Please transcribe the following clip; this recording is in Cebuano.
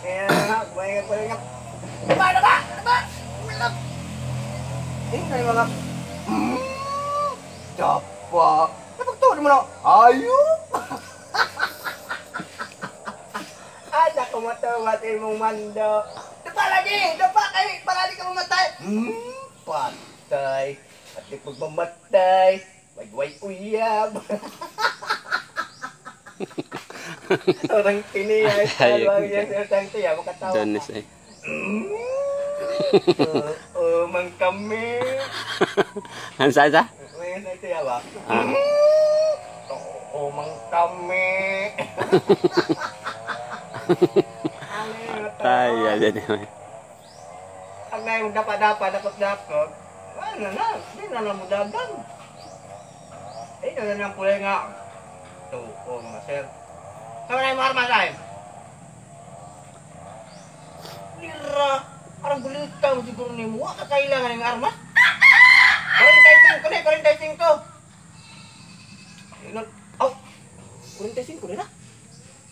Kaya nga, may nga pala nga. Diba, diba, diba? Wala. Eh, na yung mga, Dapa. Napagtuon mo na, ayop! Ada ko matawa sa imong mando. Dapa lagi! Dapa kay! Para di ka mamatay! Patay. At di pagmamatay. Wagway uyab. Orang tini ay Ayok. yan sa tiya makatawa. Donis eh. Oo, man kami. Ano sa isa? May sa tiya ba? Ah. Oo, man kami. Ay, yan yan. Ang na yung dapat-dapat, dapat-dapat. Ano na, di na na mo dagan. Eh, na lang pulay nga. Tuo, mga sir. Sama na yung mga armas ay. Lira, parang bulita mo siguro ni mo. Wala ka kailangan ng armas. 45 na, 45. Ingat. Oh, 45 na.